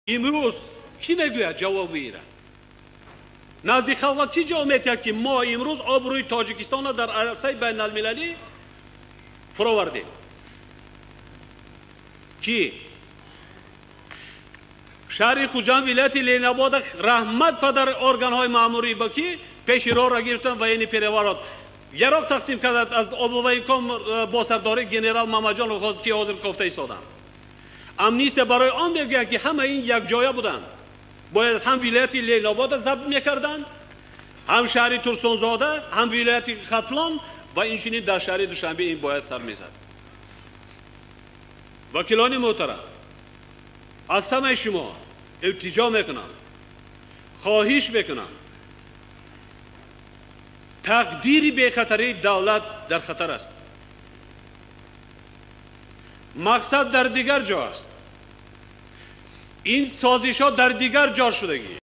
Имрӯз кӣ мегӯяд ҷавоби ира? Назди халқ чӣ ҷавоб метиҳад, ки мо имрӯз обрӯи Тоҷикистонро дар арсаи байналмилалӣ фуровардем? Ки шаҳри Хуҷанд, вилояти Ленинобода, раҳмат падар органҳои маъмурӣ ба ки пеши роҳро гирифтан, военный переворот яроқ тақсим кардад аз облвоенком бо сардории генерал Мамаҷонов, ки ҳозир кофта истоданд. Амнистия барои он мегӯяд, ки ҳама ин якҷоя буданд, бояд ҳам вилояти Ленинобода забт мекарданд, ҳам шаҳри Турсунзода, ҳам вилояти Хатлон ва инчунин дар шаҳри Душанбе ин бояд сар мезад. Вакилони муҳтарам, аз ҳамаи шумо илтиҷо мекунам, хоҳиш мекунам, тақдири бехатарии давлат дар хатар аст. Мақсад дар дигар ҷо аст, ин созишҳо дар дигар ҷо шудагӣ.